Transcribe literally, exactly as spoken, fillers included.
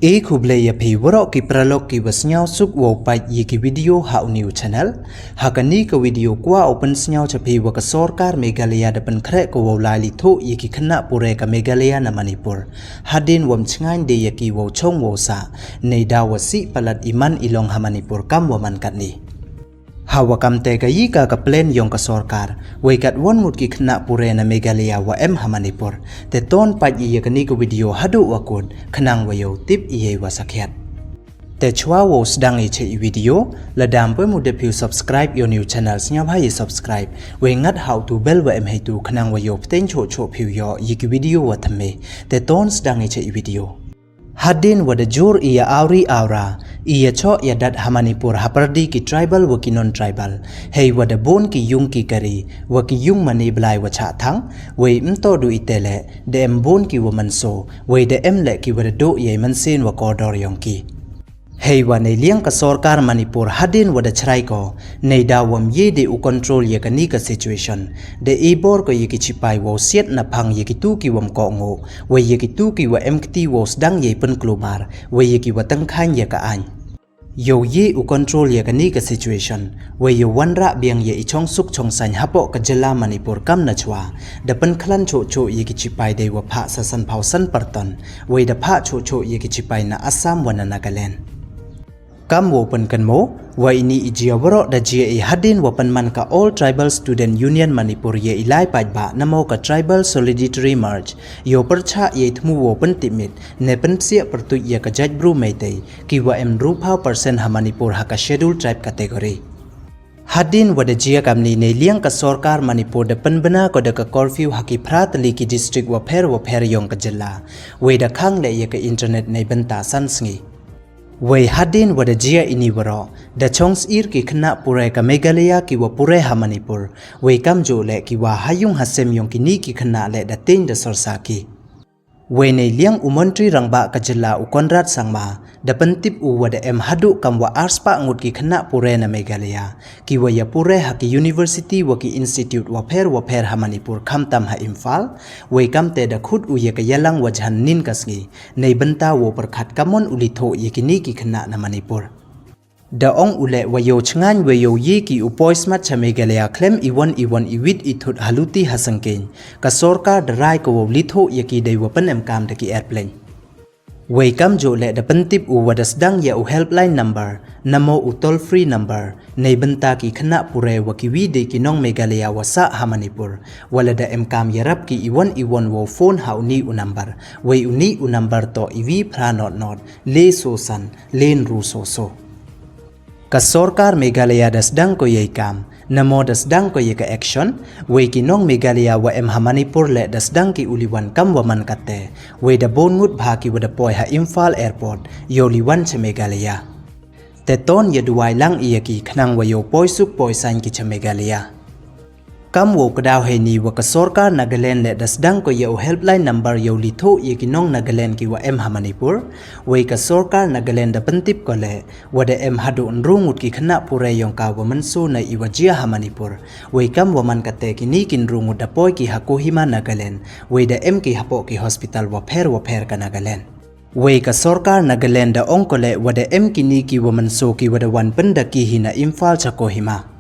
E khublei ya phi waroh ki paralok ki wa sniawsuk wow pait ya ki video ha u new channel. Ha kani ka video kwah u pynsniaw cha phi wa ka sorkar Meghalaya da pynkhreh ko wow lai lithoh ya ki khynnah pure ka Meghalaya na Manipur. Hadien wam chngaiñ de ya ki wow chong wow sah, neidaw wa sih palat i man i long ha Manipur kam wa man katni. Ha wa kam te ka yi ka ka plan yong ka sorkar, wei kat wan ngut ki khynnah pure na Meghalaya wa em ha Manipur. Te ton pait ya kani ka video haduh wa kut, khnang wa yow tip ya i wa sakhiat. Te chwa wow sdang i cha i video, lada ym pu em u dep phi u subscribe ya u new channel, sniawbha ya subscribe, wei ngat ha u tu bell wa em heitu khnang wa yow pteng choh choh phi u yoh ya ki video wa thymme. Te ton sdang i cha i video. Hadien wa da jur i ya awri awra, i ya choh ya dat ha Manipur ha pyrdi ki tribal wa ki non-tribal. Hei wa da bun ki yung ki kari, wa ki yung mane blai wa chah thang, wei ym toh du i te le, da em bun ki wa mynsaw, wei da em le ki wa da duh ya i mynsiem wa kordor yong ki. Hei wa neiliang ka sorkar Manipur hadien wa da chrai ko, neidaw wam ye de u control ya kani ka situation, da e bor ko ya ki chipai wow siat na phang ya ki tu ki wam kohnguh, wei ya ki tu ki wa em kti wow sdang ya i pynkulmar, wei ya ki wa tyngkhaiñ ya ka aiñ. Yow ye u control ya kani ka situation, wei yow wanrah biang ya i chongsuk chongsaiñ hapoh ka jylla Manipur kam na chwa, da pynkhlan choh choh ya ki chipai dei wa phah sa san phaw san pyrton, wei da phah choh choh ya ki chipai na Assam wa na Nagaland. Kam wow pynkynmaw, wa ini i jia waroh da jia i hadien wa pynman ka All Tribal Student Union Manipur ya i lai paidbah namo ka Tribal Solidarity March, yow pyrchah ya i thmu wow pyntipmit, ne pynpsiah pyrtuit ya ka jaitbru Meitei, ki wa em ynru phaw percent ha Manipur ha ka Scheduled Tribe category. Hadien wa da jia kamni neiliang ka sorkar Manipur da pynbna ko da ka curfew ha ki phra tylli ki district wa pher wa pher yong ka jylla. Wei da khang le ya ka internet neibynta san sngi. Wei hadien wa da jia ini waroh, da chong sir ki khynnah pure ka Meghalaya ki wa pure ha Manipur. Wei kamjooh le ki wa ha yung ha sem yong kini ki khynnah le da teng da sorsa ki. Wei neiliang u Montri Rangbah ka jylla u Conrad Sangma, da pyntip u wa da em haduh kam wa arspah ngut ki khynnah pure na Meghalaya, ki wa ya pure ha ki university wa ki institute wa pher wa pher ha Manipur khamtam ha Imphal. Wei kam te da khut u ya ka yalang wa jhan nin ka sngi, neibynta wow pyrkhat kamon u lithoh ya kini ki khynnah na Manipur. Da ong u le wa yow chngaiñ wei yow ye ki u poi smat cha Meghalaya khlem i wan i wan i wit i thut ha luti ha sangkeiñ, ka sorkar da rai ko wow lithoh ya ki dei wa pynemkam da ki airplane. Wei kamjooh le da pyntip u wa da sdang ya u helpline number, namo u toll free number, neibynta ki khynnah pure wa ki wi de ki nong Meghalaya wa sah ha Manipur, wa lada emkam yarap ki i wan i wan wow phone ha uni u number, wei uni u number toh i wi phra not not, le so san, le ynru so so. Ka sorkar Meghalaya da sdang ko ya i kam, namo da sdang ko ya ka action, wei ki nong Meghalaya wa em ha Manipur le da sdang ki u liwan kam wa man kate, wei da bun ngut bha ki wa da poi ha Imphal Airport, yow liwan cha Meghalaya. Te ton ya duwai lang i ya ki khnang wa yow poi suk poi saiñ ki cha Meghalaya. Kam wow kdaw heini wa ka sorkar Nagaland le da sdang ko ya u helpline number yow lithoh ya ki nong Nagaland ki wa em ha Manipur, wei ka sorkar Nagaland da pyntip ko le, wa da em haduh ynru ngut ki khynnah pure yong ka wa mynsaw na i wa jia ha Manipur, wei kam wa man kate kini ki ynru ngut da poi ki ha Kohima Nagaland, wei da em ki hapoh ki hospital wa pher wa pher ka Nagaland. Wei ka sorkar Nagaland da ong ko le wa da em kini ki wa mynsaw ki wa da wan pynda ki hi na Imphal cha Kohima.